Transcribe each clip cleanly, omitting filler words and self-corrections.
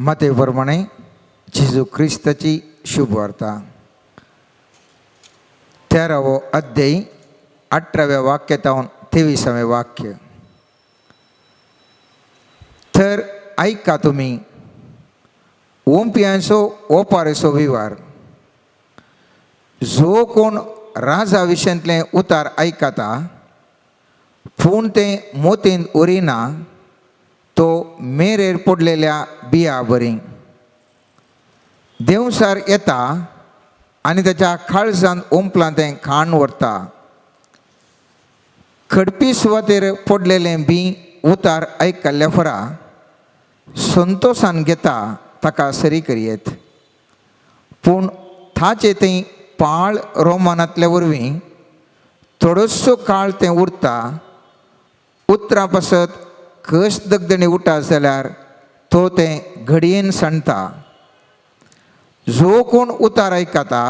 माते प्रमाणे जेजू क्रिस्ताची शुभवार्ता, 13वो अध्याय, 18व्या वाक्यातावन 23वें वाक्य. तर ऐका तुमी ओंपयांचो ओपारेचो विवार. जो कोण राजा विशयांतलें उतार आयकता पूण तें मोतीन उरिना, तो मेरेर पडलेल्या बिया बरी. देंवसार येता आनी ताच्या काळजांत ओंपलां तें खाण व्हरता. खडपी सुवातेर पडलेलें बी उतार आयकल्ल्या फरा संतोशान घेता, ताका सरी करयेत, पूण ताचें तें पाळ रोमानांतल्या वरवीं थोडोसो काळ तें उरता. उतरां पासत कस दगदणी उठा जाल्यार तो तें घडयेन सांडटा. जो कोण उतार आयकता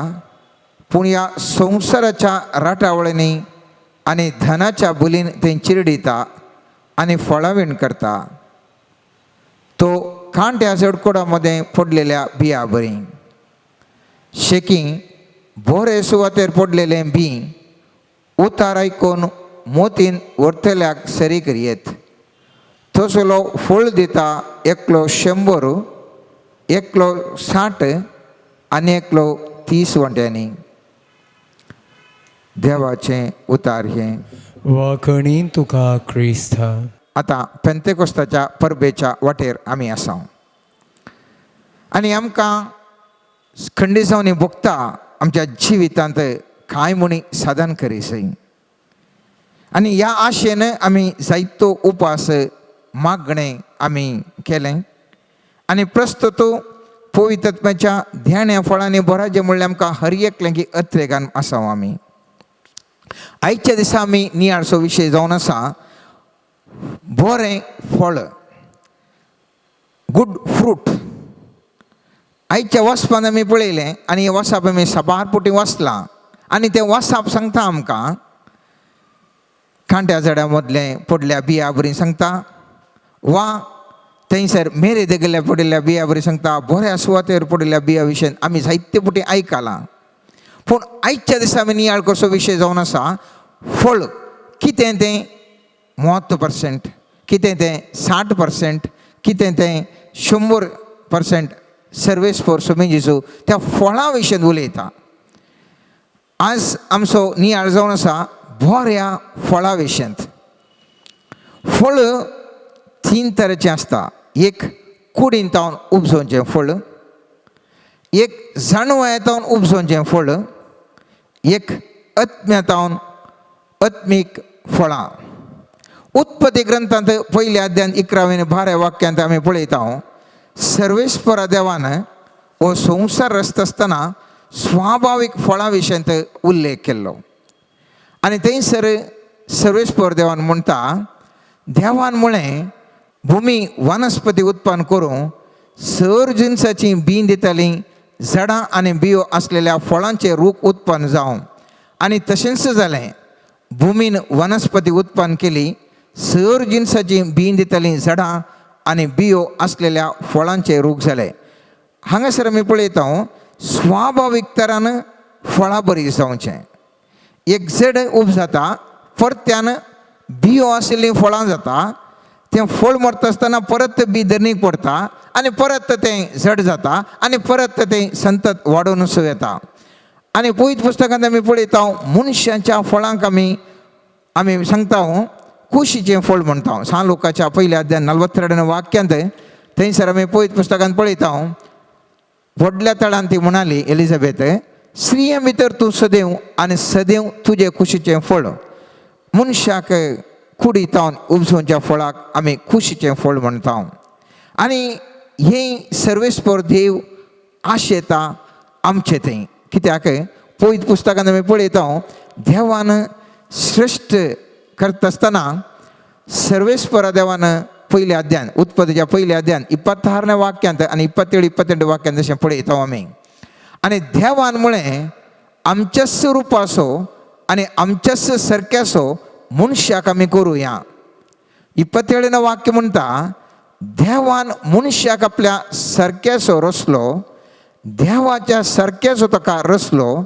पूण ह्या संवसाराच्या राटावळींनी आनी धनाच्या बुलीन तें चिरडिता आनी फळावीण करता, तो कांट्या झडकोडा मदें पडलेल्या बिया बरी. शेकी बोरे सुवातेर पडलेलें बी उतार आयकून मोतीन व्हरतल्याक सरी करयेत. तसलो फळ दिता, एकलो 100, एकलो 60 आनी एकलो 30 वांट्यांनी. देवाचें उतार हें. वाखणी तुका क्रिस्ता. आतां पेंतेकोस्ताच्या परबेच्या वाटेर आमी आसा आनी आमकां खंडीसांनी भोगता आमच्या जिवितांत कांय म्हणी साधन करीसय. आनी ह्या आशेन आमी जायतो उपास मागणें आमी केलें आनी प्रस्तुत पवित्रत्वाच्या ध्याण्या फळांनी भराचें म्हणल्यार आमकां हर एकलें की अत्रेगान आसा. आमी आयच्या दिसा आमी नियाळचो विशय जावन आसा बरें फळ, गुड फ्रूट. आयच्या वाचपान आमी पळयलें आनी हें वाचप आमी साबार पुटी वाचलां आनी तें वाचप सांगता आमकां कांट्या झाडां मदलें पडल्या बिया बरी सांगता वा थंयसर मेरे देगल्या पडिल्ल्या बिया बरी सांगता. बऱ्या सुवातेर पडिल्ल्या बिया विशयान आमी जायते पुटी आयकलां, पूण आयच्या दिसा आमी नियाळ करचो विशय जावन आसा फळ कितें तें म्हत्व पर्संट, कितें तें 60%, कितें तें 100%. सर्वेस्पोर सोमी जेजू त्या फळां विशयान उलयता. आज आमचो नियाळ जावन आसा बऱ्या फळा विशयांत. फळ तीन तरेचें आसता. एक कुडीन तावन उपजोवचें फळ, एक जाणवाये तावन उपजोवचें फळ, एक आत्म्या तावन आत्मीक फळां. उत्पत्ती ग्रंथांत पयल्या अध्यान 11व्या आनी 12व्या वाक्यांत आमी पळयता, सर्वेस्परा देवान हो संवसार रचता आसतना स्वाभावीक फळां विशयांत उल्लेख केल्लो आनी थंयसर सर्वेस्पर देवान म्हणटा, देवान म्हळें, भुमी वनस्पती उत्पन्न करूं, सर जिनसाची बीं दितालीं झाडां आनी बियो आसलेल्या फळांचे रूख उत्पन्न जावं. आनी तशेंच जालें. भुमीन वनस्पती उत्पन्न केली, सर जिनसाची बीं दितालीं झाडां आनी बियो आसलेल्या फळांचे रूख जाले. हांगासर आमी पळयता स्वाभावीक तरान फळां बरी जावचें. एक झड उब जाता, परत्यान बियो आशिल्लीं फळां जाता, तें फळ मरता आसतना परत बी धरणीक पडटा आनी परत तें झड जाता आनी परत तें संतत वाडोवन येता. आनी पयत पुस्तकांत आमी पळयता, मनशाच्या फळांक आमी आमी सांगता कुशीचें फळ म्हणटा. सान लोकाच्या पयल्या अध्याय 42 वाक्यांत थंयसर आमी पयत पुस्तकांत पळयता, व्हडल्या तळान ती म्हणाली एलिझाबेथ, स्त्रियां भितर तूं सदैव आनी सदैव तुजे कुशीचें फळ. मनशाक कुडी तावन उपजोवच्या फळाक आमी कुशीचें फळ म्हणटा. आनी हें सर्वेस्पर देव आशेता आमचे थंय. कित्याक पयत पुस्तकांत आमी पळयता, देवान श्रेश्ठ करता आसतना सर्वेस्परा देवान पयल्या अध्यान, उत्पत्तीच्या पयल्या अध्यान 26 वाक्यांत आनी 27 28 वाक्यांत अशें पळयता आमी. आनी देवान म्हळें, आमच्याच रुपाचो आनी आमच्याच सारक्याचो मनशाक आमी करुया. 27 वाक्य म्हणटा, देवान मनशाक आपल्या सारक्याचो रचलो, देवाच्या सारक्याचो ताका रचलो.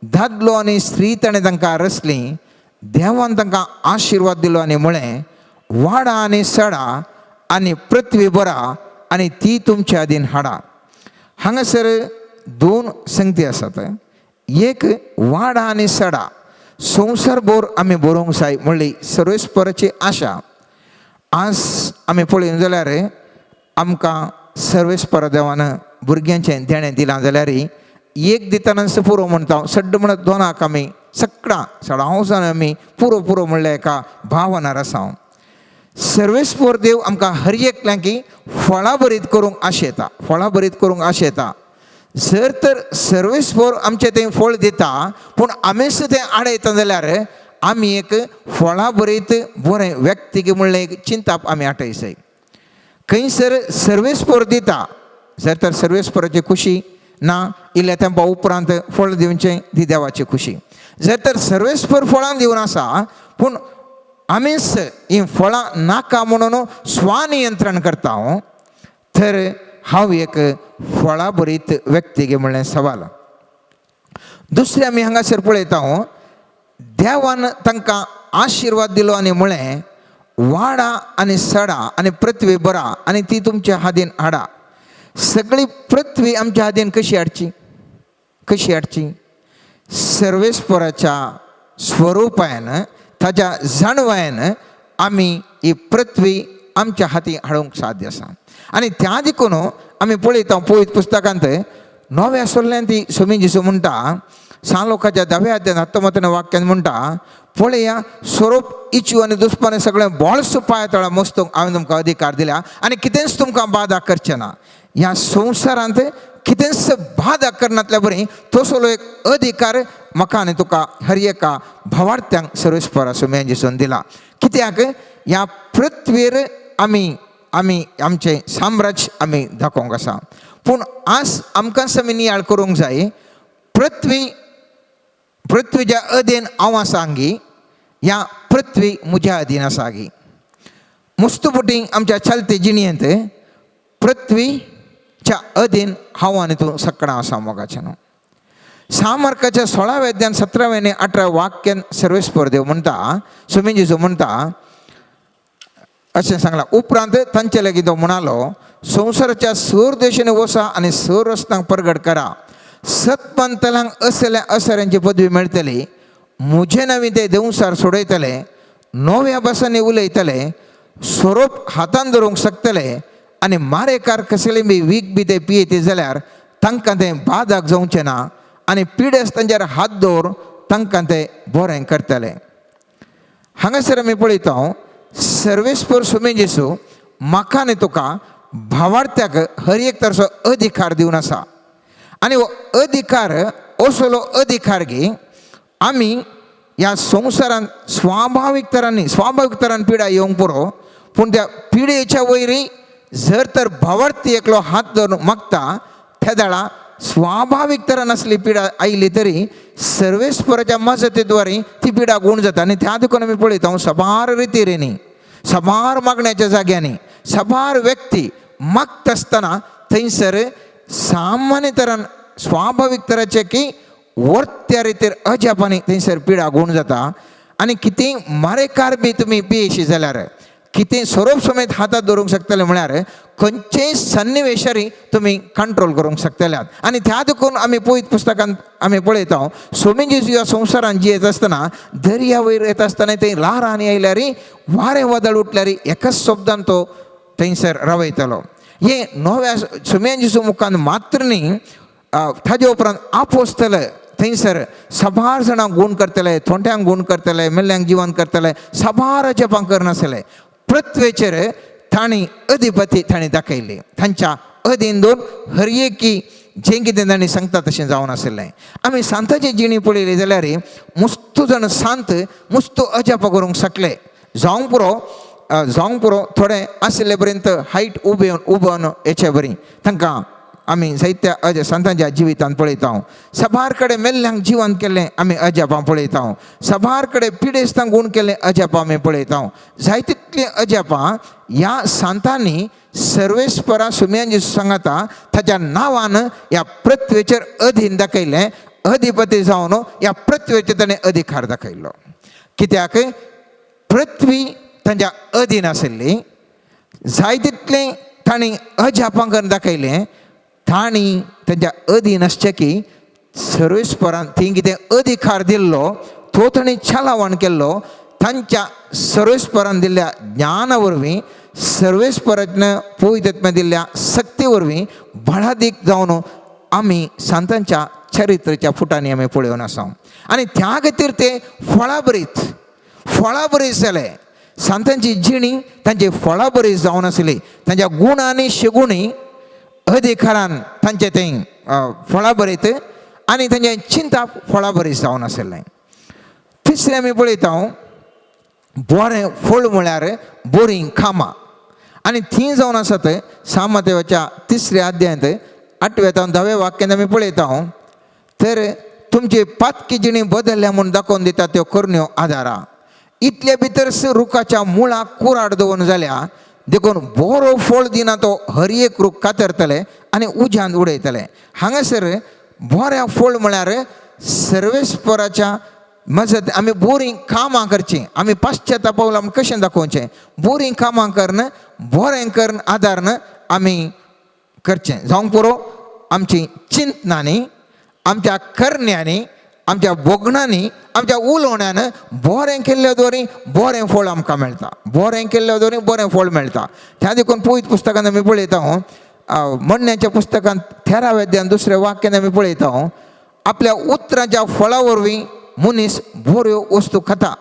दादलो आनी स्त्री ताणें तांकां रचली. देवान तांकां आशिर्वाद दिलो आनी म्हळें, वाडा आनी सडा आनी पृथ्वी बरा आनी ती तुमच्या अधीन हाडा. हांगासर दोन संगती आसात. एक, वाडा आनी सडा, संवसार भर आमी बरोवंक जाय म्हणली सर्वेस्पराची आशा. आज आमी पळयत जाल्यार आमकां सर्वेस्पर देवान भुरग्यांचें देणें दिलां जाल्यार एक दितनाच पुरो म्हणटा, सड्ड म्हणत दोनाक आमी सगळां सडाव जाण आमी पुरो पुरो म्हणल्या एका भावनार आसा. सर्वेस्पर देव आमकां हर एकल्यांकी फळां भरीत करूंक आशेता, फळां भरीत करूंक आशेता. जर तर सर्वेस्पर आमचें तें फळ दिता, पूण आमीच तें आडयता जाल्यार आमी एक फळां भरीत बरें व्यक्तीक म्हणलें एक चिंताप आमी आटयसय. खंयसर सर्वेस्पर दिता, जर तर सर्वेस्पराची खुशी ना इल्ल्या तेंपा उपरांत फळ दिवचें ती देवाची खुशी. जर तर सर्वेस्पर फळां दिवन आसा, पूण आमीच ही फळां नाका म्हणून स्वनियंत्रण करता हांव, तर हांव एक फळां भरीत व्यक्ती म्हणलें सवाल. दुसरें आमी हांगासर पळयता हांव, देवान तांकां आशिर्वाद दिलो आनी म्हळें, वाडा आनी सडा आनी पृथ्वी बरा आनी ती तुमच्या हातीन हाडा. सगळी पृथ्वी आमच्या हातीन कशी हाडची, कशी हाडची? सर्वेस्पराच्या स्वरुपान, ताच्या जाणवायन आमी ही पृथ्वी आमच्या हाती हाडूंक साध्य आसा. आनी त्या देखून आमी पळयता पवित्र पुस्तकांत नव्या सोल्ल्यान ती सोमी जेजू म्हणटा, सान लोकांच्या दाव्या अध्यायान 19 वाक्यान म्हणटा, पळया, स्वरूप इचू आनी दुस्पाने सगळें बोळस पांय तळा मस्तूंक हांवें तुमकां अधिकार दिल्या आनी कितेंच तुमकां बादा करचें ना. ह्या संवसारांत कितेंच बादा करनातल्या बरी तसलो एक अधिकार म्हाका आनी तुका हर एका भावार्थ्यांक सर्वेस्परा सुम्यान जेजून दिला. कित्याक ह्या पृथ्वीर आमी आमी आमचें साम्राज्य आमी दाखोवंक आसा. पूण आज आमकां आमी नियाळ करूंक जाय, पृथ्वी पृथ्वीच्या अधीन हांव आसा गी, ह्या पृथ्वी म्हज्या अधीन आसा गी? मुस्तुपुटी आमच्या चलते जिणेंत पृथ्वीच्या अधीन हांव आनी तूं सकडां आसा मोगाचें न्हू. सामार्काच्या 16व्या अध्यान 17व्या आनी 18व्या वाक्यान सर्वेस्पर देव म्हणटा, सुमी जेजू म्हणटा, अशें सांगलां. उपरांत तांचे लागीं तो म्हणालो, संवसाराच्या सर देशांनी वसा आनी सर रस्त्यांक परगट करा. सतमंतलांक असल्या असऱ्यांची पदवी मेळटली. म्हजे नवी ते देंवसार सोडयतले, नव्या भासांनी उलयतले, स्वरूप हातान धरूंक शकतले आनी मारेकार कसले बी वीख बी ते पियेते जाल्यार तांकां तें बादाक जावचें ना आनी पिडेस्त तांचेर हात दवर तांकां ते बरें करतले. हांगासर आमी पळयता, सर्वेस्पर सुमे जेसू म्हाका आनी तुका भावार्थ्याक हर एक तरचो अधिकार दिवन आसा. आनी हो अधिकार असलो अधिकार गी आमी ह्या संवसारांत स्वाभावीक तरांनी स्वाभावीक तरान पिडा येवंक पुरो, पूण त्या पिडेच्या वयरी जर तर भावार्थी एकलो हात धरून मागता त्या वेळा स्वाभावीक तरान असली पिडा आयली तरी सर्वेस्पराच्या मजतीद्वारे ती पिडा गुण जाता. आनी त्या देखून आमी पळयता, साबार रितीरीनी, साबार मागण्याच्या जाग्यांनी साबार व्यक्ती मागता आसतना थंयसर सामान्य तरान स्वाभावीक तराचे की वर्त्या रितीर अजापांनी थंयसर पिडा गुण जाता. आनी कितेंय मारेकार बी तुमी पियेशी जाल्यार, कितें स्वरूप समेत हातात धरूंक शकतले म्हळ्यार खंयचेय सन्निवेशारी तुमी कंट्रोल करूंक शकतल्यात. आनी त्या देखून आमी पवित्र पुस्तकांत आमी पळयता, सोमी जेजू ह्या संवसारांत जियेत आसतना दर्या वयर येता आसतना थंय ल्हारांनी आयल्यार, वारें वादळ उठल्यार एकाच शब्दान तो थंयसर रावयतलो. हे नव्या सोम्यान जेजू मुखान मात्र न्ही, ताजे उपरांत आपोस्तले थंयसर साबार जाणांक गूण करतले, थोंट्यांक गूण करतले, मेल्ल्यांक जिवन करतले, साबार जपां करनासले. पृथ्वेचेर तांणी अधिपती तांणी दाखयली. तांच्या अधीन दोन हर एकी जें कितें तांणी सांगता तशें जावन आशिल्लें. आमी सांताची जिणी पळयली जाल्यार मुस्तू जाण सांत मुस्तू अजापां करूंक शकले. जावंक पुरो, जावंक पुरो थोडे आशिल्ले पर्यंत हायट उबे उबोन हेचे बरी तांकां आमी जायत्या अज सांतांच्या जिवितांत पळयता. साबार कडेन मेल्ल्यांक जिवन केल्लें आमी अजापां पळयता. साबार कडेन पिडेस्तांक गूण केल्लें अजापां आमी पळयता. जाय तितले तितलीं अजापां ह्या सांतांनी सर्वेस्परा सुमयान जेजू सांगाता ताच्या नांवान ह्या पृथ्वेचेर अधीन दाखयलें. अधिपती जावन ह्या पृथ्वेचेर ताणें अधिकार दाखयलो. कित्याक पृथ्वी तांच्या अधीन आशिल्ली. जाय तितलें तांणी अजापां करून दाखयलें. तांणी तांच्या अधीन आसचें की सर्वेस्परान थंय कितें अधिकार दिल्लो तो तांणी छलावण केल्लो. तांच्या सर्वेस्परान दिल्ल्या ज्ञाना वरवीं, सर्वेस्परान पवित्र दिल्ल्या सक्ती वरवीं बळादीक जावन आमी सांतांच्या चरित्राच्या फुटांनी आमी पळोवन आसा. आनी त्या खातीर ते फळाभरीत फळाभरीत जाले. सांतांची जिणी तांची फळाभरीत जावन आसली. तांच्या गुण आनी शेगुणी अधिकारान तांचे तें फळाभरीत आनी तांचें चिंताप फळाभरीत जावन आशिल्लें. तिसरें आमी पळयता, बरें फळ म्हळ्यार बरीं कामां. आनी तीं जावन आसात सामदेवाच्या तिसऱ्या अध्यायांत आठव्या तावन धाव्या वाक्यांत आमी पळयता, तर तुमची पातकी जिणी बदलल्या म्हूण दाखोवन दिता त्यो करण्यो आदारा. इतले भितर रुखाच्या मुळाक कुराड दवरून जाल्या देखून बरो फळ दिना तो हर एक रूख कातरतले आनी उज्यांत उडयतले. हांगासर बरें फळ म्हळ्यार सर्वेस्पराच्या मजत आमी बरीं कामां करचीं. आमी पाश्चातापावल आमी कशें दाखोवचें? बरीं कामां करून, बरें करून आदारन आमी करचें जावंक पुरो. आमची चिंतनांनी, आमच्या करण्यांनी, आमच्या भोगणांनी, आमच्या उलोवण्यान बरें केल्ल्या द्वारी बरें फळ आमकां मेळटा. बरें केल्ल्या द्वारी बरें फळ मेळटा. त्या देखून पवित्र पुस्तकांत आमी पळयता, म्हणण्याच्या पुस्तकांत 13व्या अध्यायान दुसऱ्या वाक्यान आमी पळयता, आपल्या उतरांच्या फळा वरवीं मनीस बऱ्यो वस्तू खाता.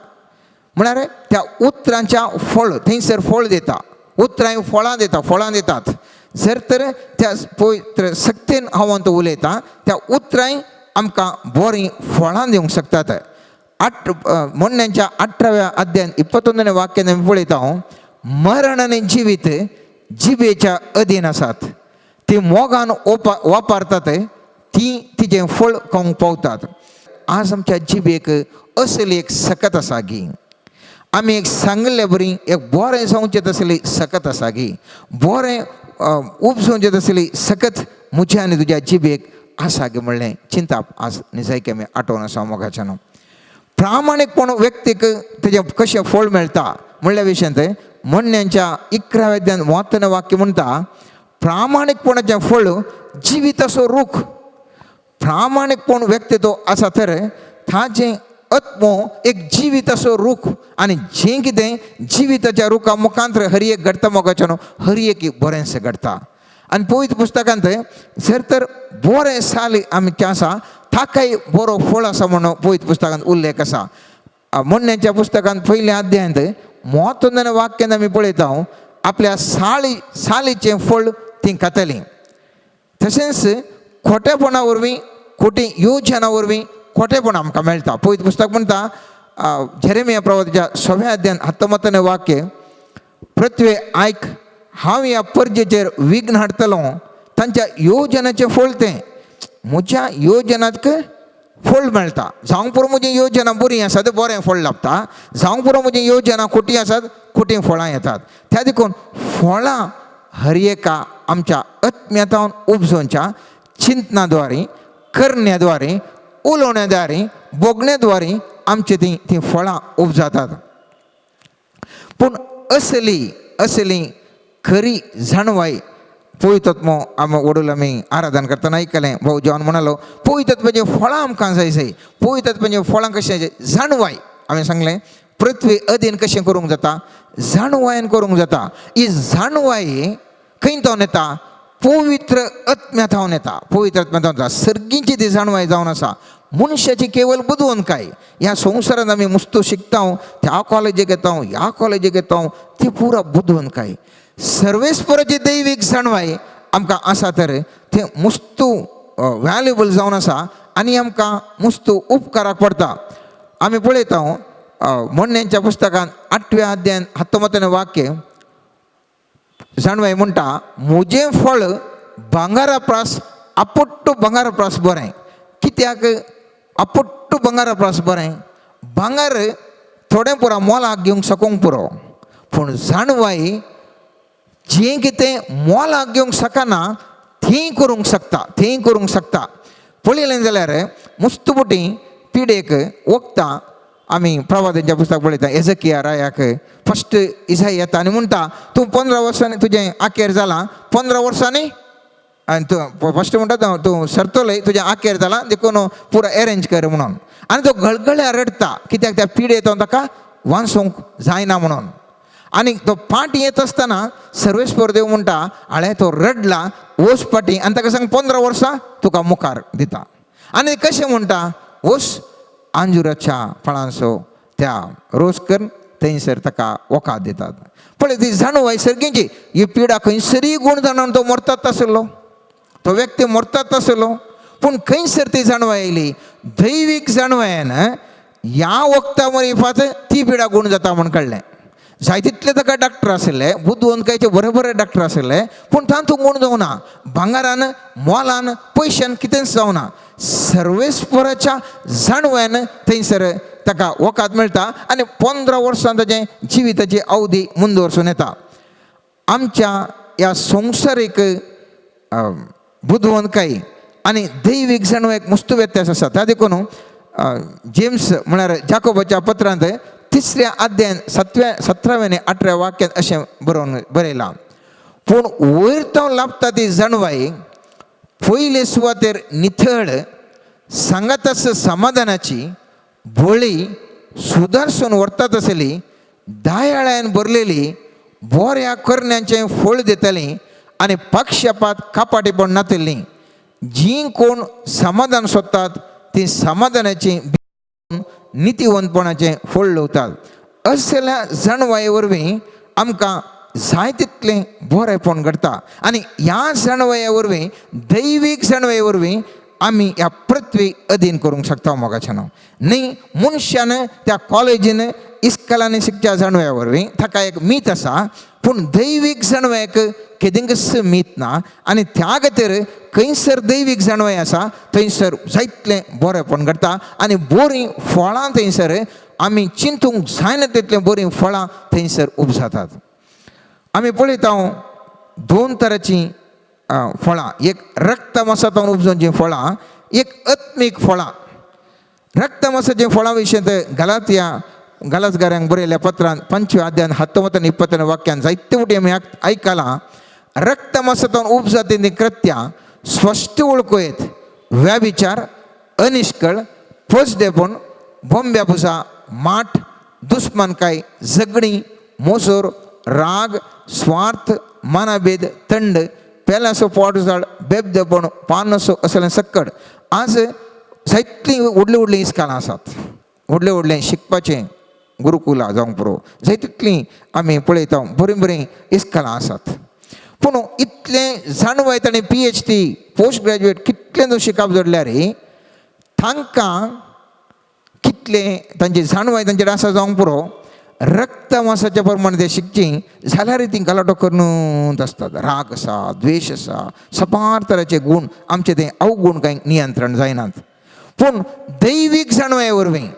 म्हळ्यार त्या उतरांच्या फळ थंयसर फळ दिता. उतरां फळां दिता, फळां दितात. जर तर त्या पवित्र सक्तेन हांव तो उलयता, त्या उतरांय आमकां बरीं फळां दिवंक शकतात. म्हणण्याच्या 18व्या अध्यायान 21 वाक्यान आमी पळयता, मरण आनी जिवीत जिबेच्या अधीन आसात. ती मोगान वापरतात ती तिजें फळ खावंक पावतात. आज आमच्या जिबेक असली एक सकत आसा गी आमी एक सांगिल्ले बरी एक बरें जावचें तसली सकत आसा गी, बरें उपजोवचें तसली सकत म्हज्या आनी तुज्या जिबेक आसा गी म्हणलें चिंताप आज निजायकी आमी आठवण आसा मोगाच्यान. प्रामाणीकपण व्यक्तीक तेजें कशें फळ मेळटा म्हणल्या विशयांत म्हणण्यांच्या 11व्या अध्यायान मोतन वाक्य म्हणटा, प्रामाणीकपणाचें फळ जिवीत असो रूख. प्रामाणीकपण व्यक्ती तो आसा तर ताजें आत्मो एक जिवीत असो रूख आनी जें कितें जिविताच्या रुखा मुखांत हर एक घडटा मोगाच्यान, हर एक बरेंशें घडटा. आनी पवित्र पुस्तकांत जर तर बरें साल आमचें आसा ताकाय बरो फळ आसा म्हणून पवित्र पुस्तकांत उल्लेख आसा. म्हणण्याच्या पुस्तकांत पयल्या अध्यायांत म्हत्वान वाक्यान आमी पळयता, आपल्या सालीचें फळ ती खातलीं. तशेंच खोटेपणा वरवीं, खोटी योजना वरवीं खोटेपण आमकां मेळटा. पवित्र पुस्तक म्हणटा, जेरेमिया प्रवादाच्या 6व्या अध्यायान 19 वाक्य, पृथ्वे आयक, हांव ह्या परजेचेर विघ्न हाडटलो, तांच्या योजनाचें फळ तें. म्हज्या योजनाक फळ मेळटा. जावंक पुरो म्हजी योजना बरी आसा तर बरें फळ लाबता, जावंक पुरो म्हजी योजना खोटी आसात, खोटी फळां येतात. त्या देखून फळां हर एका आमच्या आत्म्यातावन उपजोवच्या चिंतनाद्वारे, करण्याद्वारे, उलोवण्याद्वारे, भोगण्याद्वारे आमची तीं तीं फळां उपजातात. पूण असली असली खरी जाणवाय पवित्रत्म आमी वडूल आमी आराधन करतना आयकलें. भाऊ जॉन म्हणालो, पवित्रत्वाचीं फळां आमकां जाय जाय. पवित्रत्वाचीं फळां कशें? जाणवाय. आमी सांगलें, पृथ्वी अधीन कशें करूंक जाता? जाणवायन करूंक जाता. ही जाणवाय खंय थावन येता? पवित्र आत्म्या थावन येता, पवित्र आत्म्या थावन येता. सर्गीची ती जाणवाय जावन आसा. मनशाची केवल बुदवंतकाय. ह्या संवसारांत आमी मुस्तो शिकता, त्या कॉलेजीक येता, ह्या कॉलेजीक येता, ती पुरा बुदवंतकाय. सर्वेस्पराची दैवीक जाणवाय आमकां आसा तर तें मुस्तू व्हॅल्युएबल जावन आसा आनी आमकां मुस्तू उपकाराक पडटा. आमी पळयता, म्हणण्यांच्या पुस्तकांत 8व्या अध्यायान 19 वाक्य, जाणवाय म्हणटा, म्हजें फळ भांगरा प्रास, आपुट्टू भांगरा प्रास बरें. कित्याक आपुट्टू भांगरा प्रास बरें? भांगर थोडें पुरो मोलाक घेवंक शकूंक पुरो, पूण जाणवाय जें कितें मोलाक घेवंक शकना थंय करूंक शकता, थंय करूंक शकता. पळयलें जाल्यार मुस्तपुटी पिडेक वखदां आमी प्रवादांच्या पुस्तक पळयता. एजकिया रायाक फस्ट इसाई येता आनी म्हणटा, तूं 15 वर्सांनी तुजें आकेर जालां, 15 वर्सांनी आनी तूं फस्ट म्हणटा तूं सरतोलय, तुजें आकेर जालां देखून पुरो एरेंज कर म्हणून. आनी तो गळगळ्या रडटा, कित्याक त्या पिडेत ताका वांसूंक जायना म्हणून. आनी तो पाटी येत आसतना सर्वेस्पर देव म्हणटा, हाळे तो रडला, वच पाटी आनी ताका सांग 15 वर्सां तुका मुखार दिता. आनी कशें म्हणटा, वच आंजुराच्या फळांचो त्या रोस कर, थंयसर ताका वखाद दितात. पळय ती जाणवाय सर्गींची ही पिडा खंयसरीय गूण जाणान तो मरतात आसलो, तो व्यक्ती मरतात आसलो, पूण खंयसर ती जाणवाय आयली? दैवीक जाणवायेन ह्या वखदा मरिफात ती पिडा गूण जाता म्हूण कळ्ळें. जाय तितले ताका डॉक्टर आशिल्ले, बुदवंतकायचे बरे बरे डॉक्टर आशिल्ले, पूण तातूंत गूण जावना. भांगरान मोलान पयशान कितेंच जावना. सर्वेस्पराच्या जाणव्यान थंयसर ताका वखद मेळटा आनी 15 वर्सां ताचें जिविताची अवधी मुंदवर्सून येता. आमच्या ह्या संवसारीक बुदवंतकाय आनी दैवीक जाणवायेक मस्त व्यत्यास आसा. त्या देखून जेम्स म्हळ्यार जाकोबाच्या पत्रांत 3ऱ्या अध्यायान 17व्या आनी 18व्या वाक्यांत अशें बरोवन बरयलां, पूण वयर तो लाभता ती जाणवाय पयले सुवातेर निथळ, सांगाताच समाधानाची, भोळी, सुदारसून व्हरतात आसली, दयाळान भरलेली, बऱ्या करण्यांचें फळ दितली आनी पक्षपात कापाटीपण नातिल्ली. जीं कोण समाधान सोदतात ती समाधानाची नितीवंतपणाचें फळ लवतात. असल्या जाणवाये वरवीं आमकां जाय तितलें बरेंपण घडटा आनी ह्या जाणवाये वरवीं, दैवीक जाणवाये वरवीं आमी ह्या पृथ्वी अधीन करूंक शकता मोगाच्यान. न्ही मनशान त्या कॉलेजीन इस्कलांनी शिकच्या जाणवया वरवीं ताका एक मीत आसा, पूण दैवीक जाणवयेक केदिंकच मीत ना. आनी त्या खातीर खंयसर दैवीक जाणवय आसा थंयसर जायतलें बरेंपण घडटा आनी बरीं फळां थंयसर आमी चिंतूंक जायना तितलीं बरीं फळां थंयसर उपजातात. आमी पळयता 2 तरांचीं फळां, एक रक्तमासांतून उपजोवचीं फळां, एक आत्मीक फळां. रक्तमासाचीं फळां विशयांत गलातिया गलासगारांक बरयल्ल्या पत्रान 5व्या अध्यायान 19 आनी 20 वाक्यान जायते फावटी आमी आयकलां. रक्तमासांतून उपजाती ती कृत्यां स्पश्ट वळखू येत: व्यभिचार, अनिष्कळ, फसडेपण, बोंब्या पुसा, माठ, दुस्मानकाय, झगडीं, मोसोर, राग, स्वार्थ, मानाभेद, थंड, पेल्याचो पोट जाळ, बेबदेपण, पानसो असलें सक्कड. आज जायतलीं व्हडलीं व्हडलीं इस्कालां आसात, व्हडलें व्हडलें शिकपाचें गुरुकुलां जावंक पुरो, जाय तितलीं आमी पळयता बरीं बरीं इस्कालां आसात. पूण इतलें जाणवाय ताणें PhD post graduate कितलें तूं शिकप जोडल्यार तांकां कितलें तांची जाणवाय तांचेर आसा जावंक पुरो, रक्तमासाच्या प्रमाणे ते शिकची जाल्यार ती गलाटो करून आसतात. राग आसा, द्वेश आसा, सपार तराचे गूण आमचे ते अवगूण कांय नियंत्रण जायनात. पूण दैवीक जाणवाये वरवीं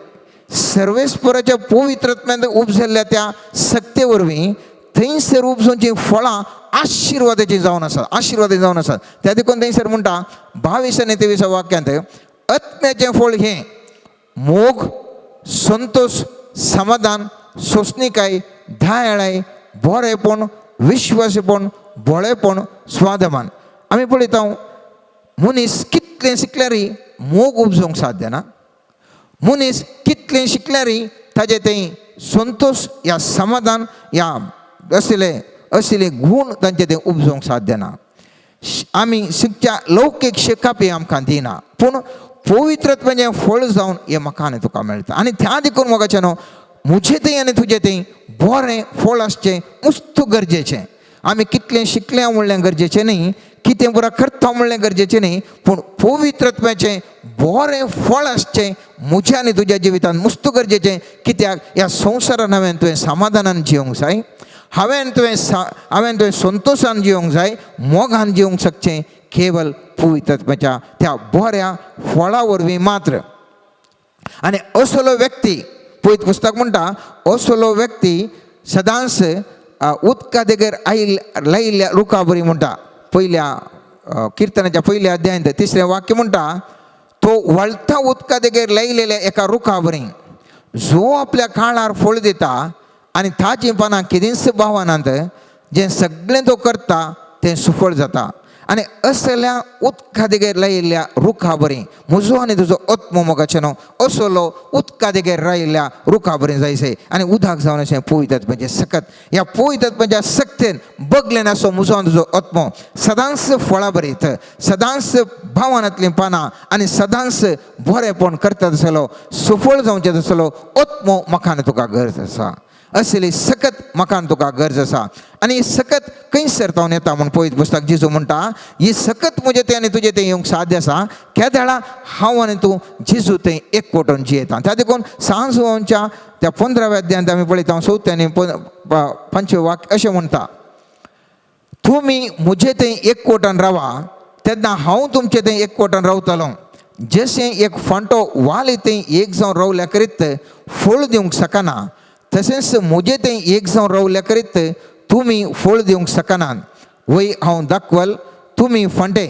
सर्वेस्पराच्या पवित्रत्म्यान उपजल्ल्या त्या सक्ते वरवीं थंयसर उपजोवचीं फळां आशिर्वादाचीं जावन आसात, आशिर्वादाचीं जावन आसात. त्या देखून थंयसर म्हणटा 22 आनी 23 वाक्यांत, आत्म्याचें फळ हें मोग, संतोष, समाधान, सोंसणीकाय, दयाळाय, बरेपण, विश्वासपण, भोळेपण, स्वादमान. आमी पळयता मनीस कितलें शिकल्यार मोग उपजोवंक साध्य ना, मनीस कितलें शिकल्यार ताजें तें संतोष या समाधान या असले असले गूण तांचे ते उपजोवंक साध्य ना. आमी शिकच्या लौकीक शिकप हें आमकां दिना, पूण पवित्रत्वाचें फळ जावन हें म्हाका आनी तुका मेळटा. आनी त्या देखून मोगाचें न्हू म्हजें थंय आनी तुजें थंय बरें फळ आसचें मुस्त गरजेचें. आमी कितलें शिकलें म्हणलें गरजेचें न्ही, कितें पुरा करता म्हणलें गरजेचें न्ही, पूण पवित्रत्वाचें बरें फळ आसचें म्हज्या आनी तुज्या जिवितांत मुस्त गरजेचें. कित्याक ह्या संवसारान हांवें तुवें समाधानान जिवंक जाय, हांवें तुवें संतोशान जिवंक जाय, मोगान जिवंक शकचें केवल पवित्रत्वाच्या त्या बऱ्या फळा वरवीं मात्र. आनी असलो व्यक्ती पवित्र पुस्तक म्हणटा, असलो व्यक्ती सदांच उदका देगेर आयिल्ल्या लायिल्ल्या रुखा बरी म्हणटा. पयल्या किर्तनाच्या पयल्या अध्यायांत तिसरें वाक्य म्हणटा, तो व्हाळता उदका देगेर लायिल्ल्या एका रुखा बरी, जो आपल्या काळार फळ दिता आनी ताचीं पानां केदींच भावनात, जें सगळें तो करता तें सुफळ जाता. आनी असल्या उदका देगेर लायिल्ल्या रुखा बरी म्हजो आनी तुजो आत्मो मोगाचें न्हू असलो उदका देगेर लायिल्ल्या रुखा बरी जायसे. आनी उदक जावन अशें पवित्र सकत ह्या पवित्र सक्तेन बगलेन असो म्हजो आनी तुजो आत्मो सदांच फळां बरीत, सदांच भावनांतलीं पानां आनी सदांच बरेंपण करता तसलो, सुफळ जावचें तसलो आत्मो म्हाका आनी तुका गरज आसा. असली सकत म्हाका आनी तुका गरज आसा. आनी ही सकत खंयसर तावन येता म्हूण पळयत पुस्तक जेजू म्हणटा, ही सकत म्हजें तें आनी तुजें तें येवंक साध्य आसा केदळा हांव आनी तूं जेजू थंय एकवटून जियेता. त्या देखून सांजवांच्या त्या 15व्या अध्यायांत आमी पळयता, चवथें आनी पांचवें वाक्य अशें म्हणटा, तुमी म्हजे थंय एकवटान रावा तेन्ना हांव तुमचे थंय एकवटान रावतलो. जशें एक फांटो वाली थंय एक जावन रावल्या करीत फळ दिवंक शकना, तशेंच म्हजे थंय एक जावन रावल्या करीत तुमी फळ दिवंक शकनात. वय हांव दाखवल तुमी फांटे,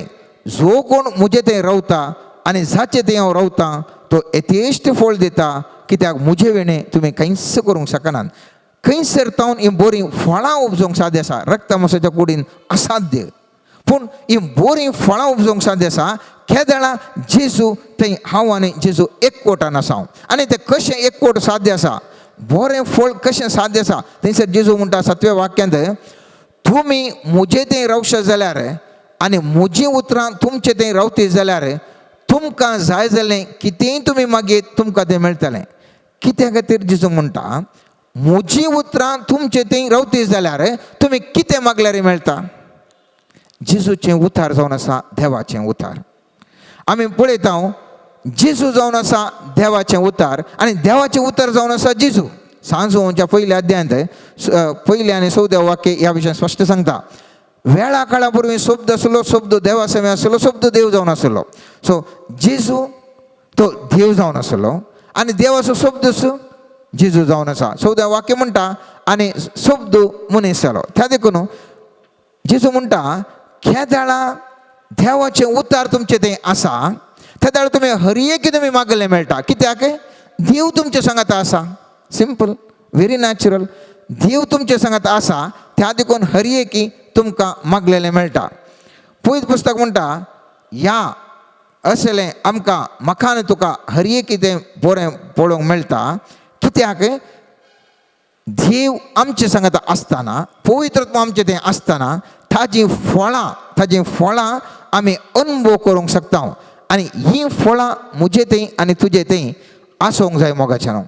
जो कोण म्हजे थंय रावता आनी जाचे थंय हांव रावता तो यथेश्ट फळ दिता, कित्याक म्हजे विणें तुमी कांयच करूंक शकनात. खंयसर तावन ही बरीं फळां उपजोवंक साध्य आसा? रक्तमासाच्या कुडीन असाध्य, पूण ही बरीं फळां उपजोवंक साध्य आसा केदळा जेजू थंय हांव आनी जेजू एकवटान आसा. आनी तें कशें एकवट साध्य आसा, बरें फळ कशें साध्य आसा? थंयसर जेजू म्हणटा सातव्या वाक्यांत, तुमी म्हजे थंय रावशे जाल्यार आनी म्हजीं उतरां तुमचे थंय रावती जाल्यार तुमकां जाय जालें कितेंय तुमी मागीर तुमकां तें मेळटलें. कित्या खातीर जेजू म्हणटा म्हजीं उतरां तुमचे थंय रावती जाल्यार तुमी कितें मागल्यार मेळटा? जेजूचें उतार जावन आसा देवाचें उतार. आमी पळयता जेजू जावन आसा देवाचें उतार आनी देवाचें उतार जावन आसा जेजू. सांजोवच्या पयल्या अध्यायांत पयलें आनी चवद्या वाक्य ह्या विशयान स्पश्ट सांगता, वेळा काळा पूर्वी शब्द आसलो, शब्द देवा समें आसलो, शब्द देव जावन आसलो. सो जेजू तो देव जावन आसलो आनी देवाचो शब्द जेजू जावन आसा. चवद्या वाक्य म्हणटा आनी शब्द मनीस जालो. त्या देखून जेजू म्हणटा केदळा देवाचें उतार तुमचें तें आसा तेदळा तुमी हर एक तुमी मागलें मेळटा. कित्याक? देव तुमचे सांगात आसा. Simple, very natural. देव तुमचे सांगात आसा त्या देखून हर एक तुमकां मागलेलें मेळटा. पयत पुस्तक म्हणटा ह्या असलें आमकां म्हाका आनी तुका हर एक तें बरें पळोवंक मेळटा. कित्याक? देव आमचे सांगात आसतना, पवित्रत्व आमचें तें आसतना ताजी फळां, ताजी फळां आमी अनुभव करूंक शकता. आनी हीं फळां म्हजे थंय आनी तुजे थंय आसूंक जाय मोगाच्यान. न्हू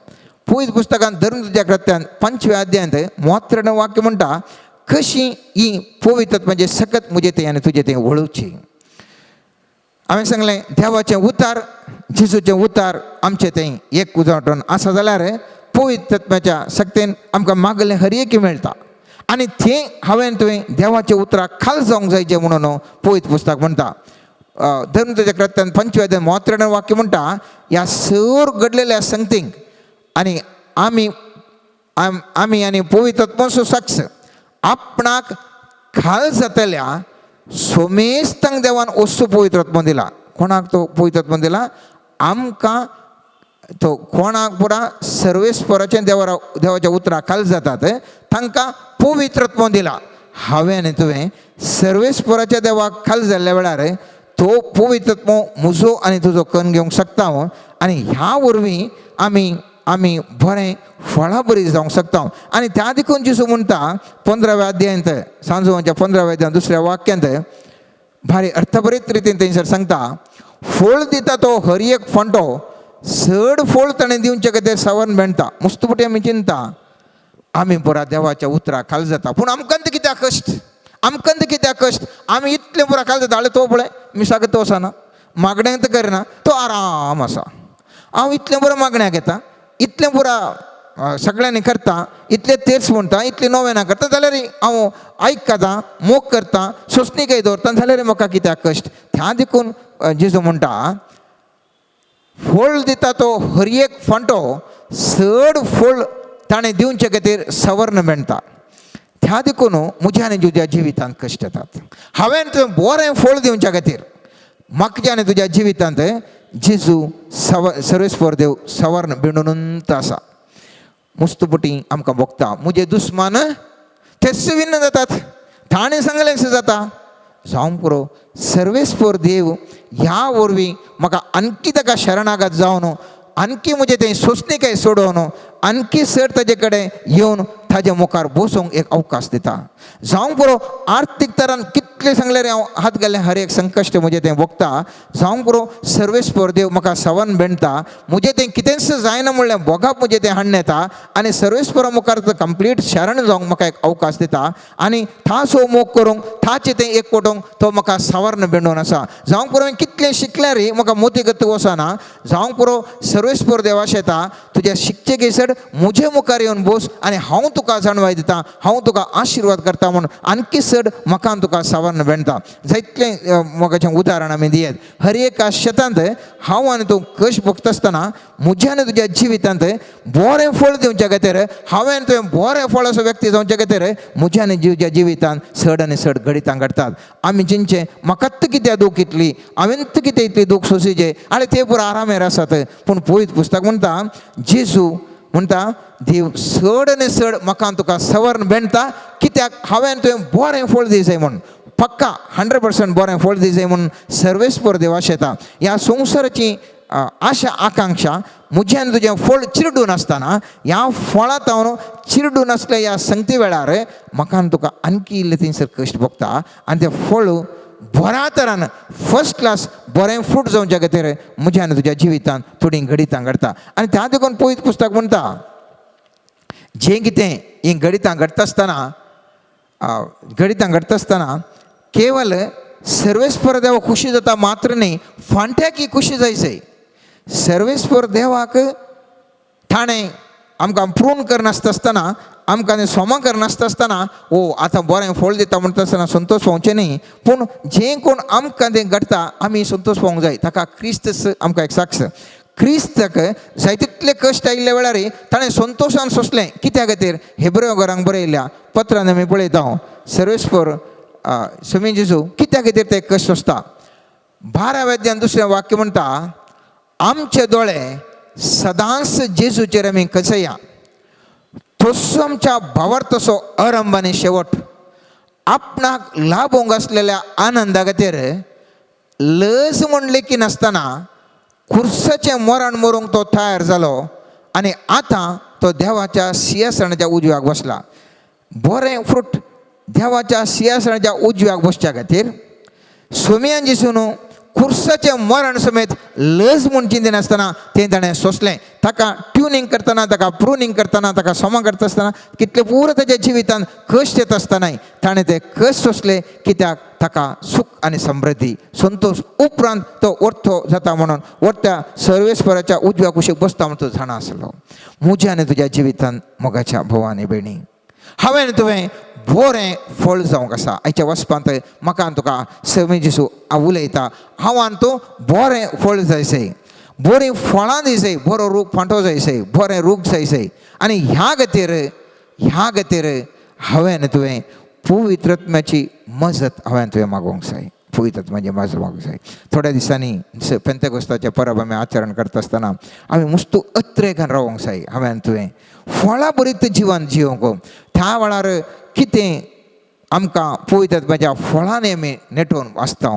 पवित्र पुस्तकान धर्मदुत्या कृत्यान 5व्या अध्यायांत मोत्रण वाक्य म्हणटा कशी ही पवित्रत्वाचें सकत म्हजे थंय आनी तुजे थंय वळोवची. हांवें सांगलें देवाचें उतार, जेजूचें उतार आमचें थंय एक उजवाटून आसा जाल्यार पवित्रत्वाच्या सक्तेन आमकां मागलें हर एक मेळटा. आनी तें हांवें तुवें देवाच्या उतराक खाल जावंक जाय जें म्हणून पवित्र पुस्तक म्हणटा. धर्मदुत्या कृत्यान 5व्या अध्याय मोत्रण वाक्य म्हणटा ह्या सर घडलेल्या संगतींक आनी आमी आमी आनी पवित्रत्वाचो साक्ष आपणाक खाल जातल्या सोमेस्तांक देवान वस्तू पवित्रत्व दिला. कोणाक तो पवित्रत्व दिला? आमकां. तो कोणाक पुरा सर्वेस्पराचें देवा देवाच्या उतराक खाल जातात तांकां पवित्रत्व दिला. हांवें आनी तुवें सर्वेस्पराच्या देवाक खाल जाल्ल्या वेळार तो पवित्रत्व म्हजो आनी तुजो कन्न घेवंक शकता. आनी ह्या वरवीं आमी आमी बरें फळां बरी जावंक शकता. आनी त्या देखून जेजू म्हणटा 15व्या अध्यायांत, सांजवांच्या 15व्या अध्यायांत दुसऱ्या वाक्यांत भारी अर्थभरीत रितीन थंयसर सांगता, फळ दिता तो हर एक फांटो चड फळ ताणें दिवचे खातीर सावन मेळटा. मुस्तुपटी आमी चिंता आमी पुरा देवाच्या उतराक खाल जाता, पूण आमकां कित्याक कश्ट, आमकां कित्याक कश्ट? आमी इतलें पुरा खाल जाता. तो पळय मिसाक तो वचना, मागण्यांक तर करना, तो आराम आसा. हांव इतलें पुरा मागण्याक येता, इतलें पुरा सगळ्यांनी करता, इतलें तेच म्हणटा, इतलें नोवेनां करता, जाल्यार हांव आयकता, मोग करता, सोंसणीकाय दवरता, जाल्यार म्हाका कित्याक कश्ट? त्या देखून जेजू म्हणटा फळ दिता तो हर एक फांटो चड फळ ताणें दिवचे खातीर सवर्ण मेळटा. त्या देखून म्हज्या आनी तुज्या जिवितांत कश्ट येतात. हांवें तुवें बरें फळ दिवच्या खातीर म्हाका आनी तुज्या जिवितांत जेजू सर्वेस्पर देव सवर्ण बेणूनच आसा. मुस्तपुटी आमकां भोगता. म्हजे दुस्मान तेच विन्न जातात, ताणें सांगलें जाता. जावंक पुरो, सर्वेस्पर देव ह्या वरवीं म्हाका आणखी ताका शरणागत जावन आणखी म्हजें तें सोंसणीकाय सोडोवन आणखी चड ताजे कडेन येवन ताजे मुखार बसूंक एक अवकाश दिता. जावंक पुरो, आर्थीक तरान कितलें सांगल्यार हांव हात घाल्लें हर एक संकश्ट म्हजें तें भोगता. जावंक पुरो, सर्वेस्पर देव म्हाका सवन बेणता. म्हजें तें कितेंच जायना म्हणल्यार भोगाप म्हजें तें हाडून येता आनी सर्वेस्परा मुखार कंप्लीट शरण जावंक म्हाका एक अवकाश दिता आनी थासो मोग करूंक थाचें तें एक कोटोंक तो म्हाका सवर्ण बेंडून आसा. जावंक पुरो, कितलें शिकल्यार म्हाका मोती गत्त वचना. जावंक पुरो, सर्वेस्पर देवा शेता तुज्या शिकचे घेसर म्हजे मुखार येवन बस आनी हांव तुका जाणवाय दिता, हांव तुका आशिर्वाद करता म्हूण आणखी चड म्हाका तुका सवर्ण बेणता. जायतलें म्हाका उदाहरण आमी दियत. हर एका शेतांत हांव आनी तूं कश्ट भोगता आसतना म्हज्या आनी तुज्या जिवितांत बरें फळ दिवच्या खातीर हांवें तुवें बरें फळ असो व्यक्ती जावच्या खातीर म्हज्या आनी तुज्या जिवितांत चड आनी चड घडितां घडटात. आमी चिंतचें म्हाकाच कित्याक दूख इतली, हांवें कितें इतली दूख सोंसीचें आनी ते पुरो आरामेर आसात. पूण पवित्र पुस्तक म्हणटा, जेजू म्हणटा, देव चड आनी चड म्हाका तुका सवर्ण बेणता कित्याक हांवें तुवें बरें फळ दिवचें म्हूण. पक्का 100% बरें फळ दिवचें म्हूण सर्वेस्पर देवा शेता. ह्या संवसाराची आशा आकांक्षा म्हजें आनी तुजें फळ चिरडून आसतना ह्या फळां हांव चिरडून आसल्या ह्या संगती वेळार म्हाका आनी तुका आणखी इल्लें थंयसर कश्ट भोगता आनी तें फळ बऱ्या तरान फर्स्ट क्लास बरें फ्रूट जावच्या खातीर म्हज्या आनी तुज्या जिवितांत थोडीं घडितां घडटा. आनी त्या देखून पवित्र पुस्तक म्हणटा, जें कितें हीं घडितां घडटा आसतना घडितां घडटा आसतना केवल सर्वेस्पर देवा खुशी जाता मात्र न्ही, फांट्याकी खुशी जायचय. सर्वेस्पर देवाक ताणें आमकां प्रून करनासता आसतना, आमकां तें सोमा करनासता आसतना, ओ आतां बरें फळ दिता म्हणटा आसतना संतोश पावचें न्ही. पूण जें कोण आमकां तें घडटा आमी संतोश पावूंक जाय. ताका क्रिस्त आमकां एक साक्ष, क्रिस्ताक जाय तितले कश्ट आयिल्ल्या वेळार ताणें संतोशान सोंसलें. कित्या खातीर? हेब्रेव घरांक बरयल्या पत्रान आमी पळयता, सर्वेस्पर समी जेजू कित्या खातीर ते कश्ट सोंसता. 12व्या अध्यायान दुसरें वाक्य म्हणटा, आमचे दोळे सदांच जेजूचेर आमी कसया, तसो आमच्या भावार तसो आरंभ आनी शेवट. आपणाक लाभोवंक आसलेल्या आनंदा खातीर लज म्हण लेखी नासतना खुर्साचें मरण मरूंक तो तयार जालो आनी आतां तो देवाच्या सिंहासनाच्या उजव्याक बसला. बरें फ्रूट देवाच्या सिंहासनाच्या उजव्याक बसच्या खातीर सोमयान जेजून खुर्साचें मरण समेत लज म्हूण चिंतिनासतना तें ताणें सोंसलें. ताका ट्युनींग करतना, ताका प्रुनींग करतना, ताका सोमा करता आसतना कितले पुरो ताच्या जिवितांत कश्ट येत आसतनाय ताणें ते कश्ट सोंसले. कित्याक? ताका सुख आनी समृद्धी संतोश उपरांत तो वर्थो जाता म्हणून वरत्या सर्वेस्पराच्या उजव्या कुशीक बसता म्हणून तो जाणा आसलो. म्हज्या आनी तुज्या जिवितांत मोगाच्या भाव आनी भयणी, हांवें तुवें बरें फळ जावंक आसा. आयच्या वचपांत म्हाका आनी तुका समी जेजू उलयता, हांव आनी तूं बरें फळ जायसय, बरीं फळां दिसय, बरो रूख फांटो जायसय, बरें रूख जायसय. आनी ह्या खातीर हांवें आनी तुवें पवित्र आत्म्याची मजत हांवें तुवें मागोवंक जाय. पवित्र आत्म्याची मजत मागोवंक जाय. थोड्या दिसांनी पेंतेकोस्ताचें परब आमी आचरण करता आसतना आमी मुस्तू अत्रेकान रावोंक जाय. हांवें आनी तुवें फळां बरीत जिवन जिवंक त्या वेळार कितें आमकां पवित्र आत्म्याच्या फळांनी आमी नेटोवन वाचता,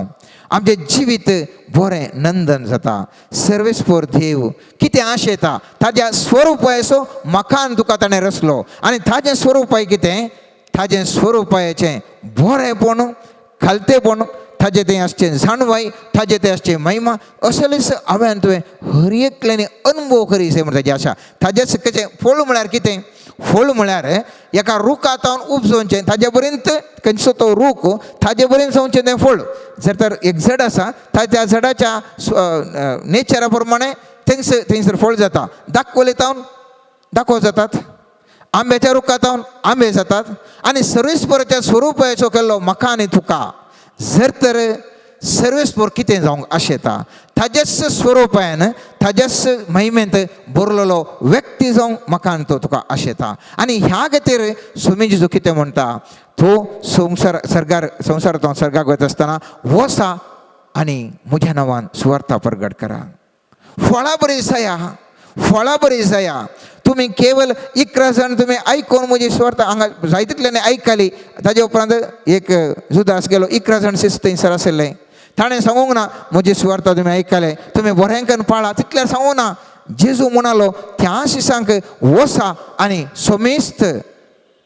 आमचें जिवीत बरें नंदन जाता. सर्वेस्पर देव कितें आशेता ताज्या स्वरुपायसो म्हाका आनी तुका ताणें रचलो आनी ताजें स्वरुपाय कितें, ताजें स्वरुपायाचें बरेंपण, खालतेपण, ताजें तें आसचें जाणवाय, ताजें तें आसचें महिमा, असलेच हांवें आनी तुवें हर एकल्यानी अनुभव करी जाय म्हण ताजी आशा. ताजें कशें फळ म्हळ्यार कितें? फळ म्हळ्यार एका रुखा तावन उपजोवचें, ताजे पर्यंत खंयचो तो रूख ताजे पर्यंत जावचें तें फळ. जर तर एक झड आसा, त्या झाडाच्या नेचरा प्रमाणे थंयसर थंयसर फळ जाता. दाखवले तावन दाखोव जातात, आंब्याच्या रुखा तावन आंबे जातात. आनी सर्वेस्पराच्या स्वरुपाचो केल्लो म्हाका आनी तुका जर तर सर्वेस्पोर कितें जावंक आशेता, ताज्याच स्वरुपान ताज्याच महिमेंत बरलेलो व्यक्ती जावंक म्हाका आनी तो तुका आशेता. आनी ह्या खातीर स्वामी जेजू कितें म्हणटा, तो संवसार सर्गार संवसारांत सर्गाक वता आसतना वसा आनी म्हज्या नांवान सुवार्ता परगट करा, फळां बरी जाया, फळां बरी जाया. तुमी केवल 11 जाण तुमी आयकून म्हजी सुवार्ता हांगा जायतितल्यांनी आयकली. ताजे उपरांत एक जुदास गेलो, 11 जाण शिस्त थंयसर आशिल्ले. ताणें सांगूंक ना म्हजी सुवार्ता तुमी आयकले, तुमी बरें पाळा, तितल्यार सांगूंक ना. जेजू म्हणालो त्या शिसांक वसा आनी समेस्त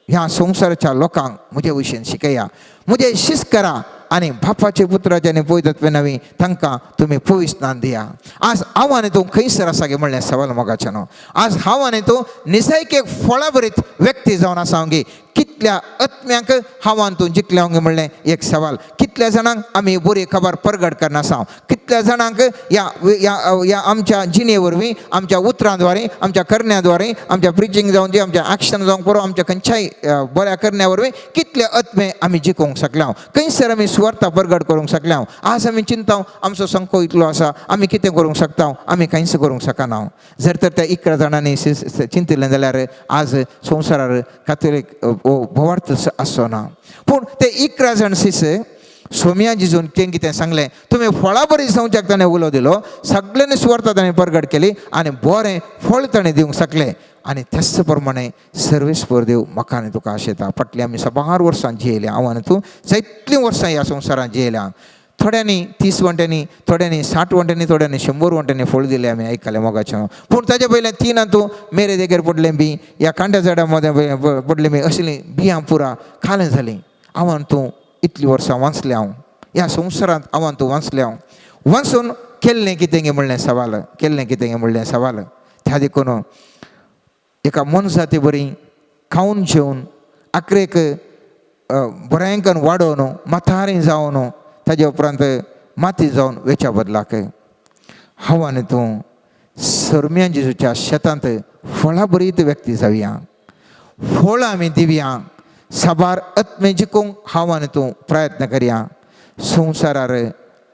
ह्या संवसाराच्या लोकांक म्हजे विशीं शिकया, म्हजे शिस्त करा आनी बापाचे पुत्राचे आनी पवित्र नवी तांकां तुमी पवित्र दिया. आज हांव आनी तूं खंयसर आसा गे म्हणलें सवाल मोगाचें न्हू. आज हांव आनी तूं निजायकेक फळां भरीत व्यक्ती जावन आसा गे. कितल्या आत्म्यांक हांव आनी तूं जिखल्या गे म्हणलें एक सवाल. कितल्या जाणांक आमी बरी खबर परगट करना आसा, कितल्या जाणांक ह्या ह्या ह्या आमच्या जिणे वरवीं, आमच्या उतरां द्वारे, आमच्या करण्या द्वारे, आमच्या प्रिचींग जावन दी, आमच्या एक्शन जावंक पुरो, आमच्या खंयच्याय बऱ्या करण्या वरवीं कितले आत्मे आमी जिखोवंक शकल्या, खंयसर आमी सुवार्ता परगट करूंक शकल्या. आज आमी चिंता आमचो संको इतलो आसा, आमी कितें करूंक शकता, आमी कांयच करूंक शकना. जर तर त्या 11 जाणांनी चिंतिल्लें जाल्यार आज संवसारार कातोलीक हो भोवार्थ आसचो ना. पूण ते 11 जाण शिस सोम्या जिजून तें कितें सांगलें, तुमी फळां बरी जावच्याक ताणें उलो दिलो, सगळ्यांनी सुवार्ता ताणें परगट केली आनी बरें फळ ताणें दिवंक शकलें. आनी त्याच प्रमाणे सर्वेस्पर देव म्हाका आनी तुका आशेता. फाटलीं आमी साबार वर्सां जियेल्या, हांव आनी तूं जायतलीं वर्सां ह्या संवसारांत जियेल्या. थोड्यांनी 30 वंट्यांनी, थोड्यांनी 60 वंट्यांनी, थोड्यांनी 100 वंट्यांनी फळ दिलें आमी आयकलें मोगाचें. पूण ताजे पयलें तीन तूं मेरे देगेर पडलें बी, ह्या कांड्या झाडां मदें पडलें बी, असलीं बियां पुरा खालें जालीं. हांव आनी तूं इतलीं वर्सां वाचलें, हांव ह्या संवसारांत हांव आनी तूं वाचलें. हांव वाचून केल्लें कितें गे म्हणलें सवाल, केल्लें कितें गे म्हणलें सवाल. त्या देखून एका मनजाती बरी खावन जेवन आखरेक बऱ्यांकन वाडोवन म्हातारें जावन ताजे उपरांत माती जावन वेच्या बदलाक हांव आनी तूं सरम्या जेजूच्या शेतांत फळां बरीत व्यक्ती जावया, फळां आमी दिवया, साबार आत्मे जिखूंक हांव आनी तूं प्रयत्न करया. संवसारार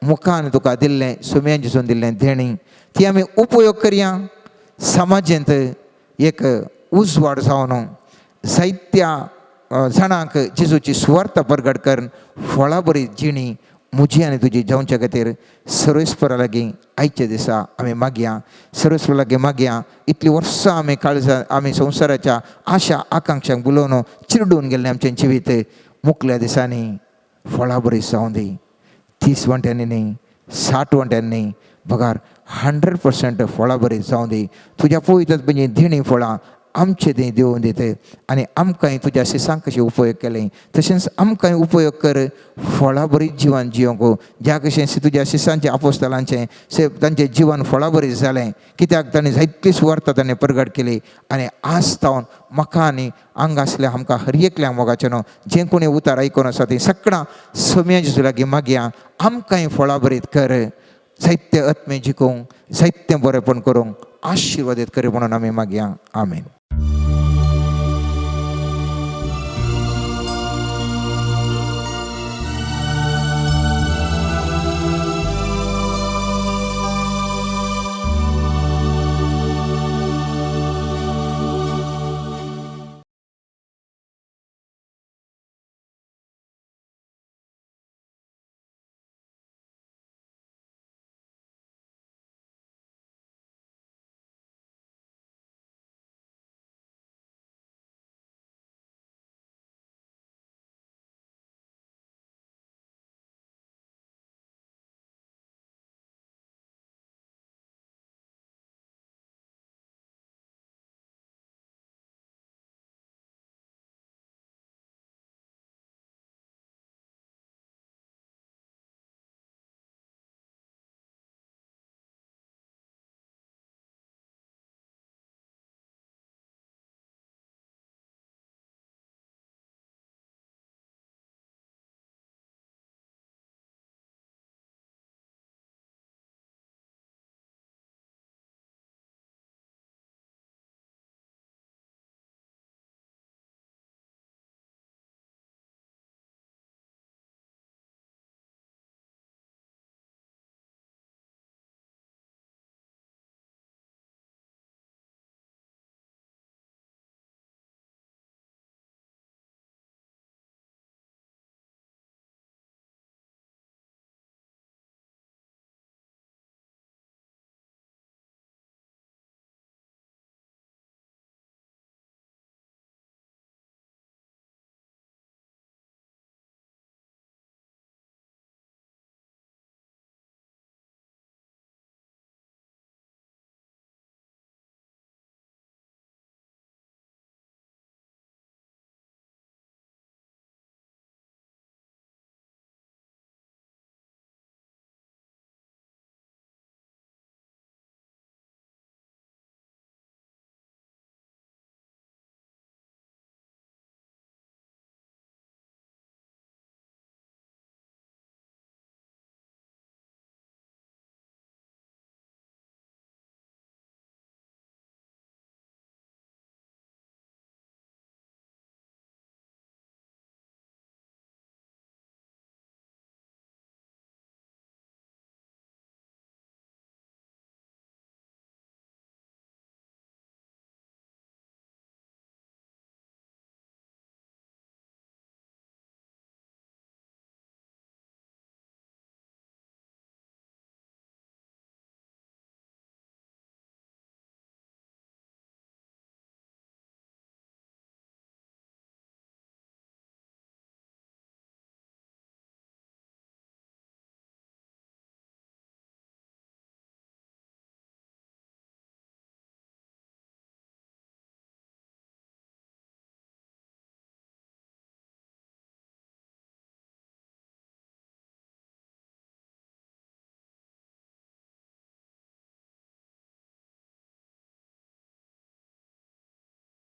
मुखा आनी तुका दिल्लें सुम्या जेजून दिल्लें देणें ती आमी उपयोग करया. समाजेंत एक उजवाड जावन जायत्या जाणांक जेजूची सुवार्थ परगट करून फळां बरी जिणी म्हजी आनी तुजी जावच्या खातीर सर्वेस्परा लागीं आयच्या दिसा आमी मागया, सर्वेस्परा लागीं मागया. इतलीं वर्सां आमी काळजा आमी संवसाराच्या आशा आकांक्षांक बुलोवन चिरडून गेल्लें आमचें जिवीत मुकल्या दिसांनी फळां बरी जावं दी. 30 वांट्यांनी न्ही, 60 वांट्यांनी न्ही, बगार 100% फळां बरी जावं दी. तुज्या पवित्र म्हणजे दिणी फळां आमचे ती दिवन दिते आनी आमकांय तुज्या शिसांक कशें उपयोग केलें तशेंच आमकांय उपयोग कर फळां बरी जिवन जिवंक. ज्या कशें तुज्या शिसांचें आपोस्तलांचें से तांचें जिवन फळां बरी जालें, कित्याक तांणी जायतली सुवार्थ ताणें परगट केली. आनी आज तावन म्हाका आनी हांगा आसल्या आमकां हर एकल्याक मोगाचें न्हू जें कोणी उतार आयकून आसा तीं सगळां सोम्या जेजू लागीं मागया, आमकांय फळां बरीत कर, जायते आत्मे जिखूंक, जायतें बरेंपण करूंक आशिर्वादीत कर म्हणून आमी मागया. आमेन.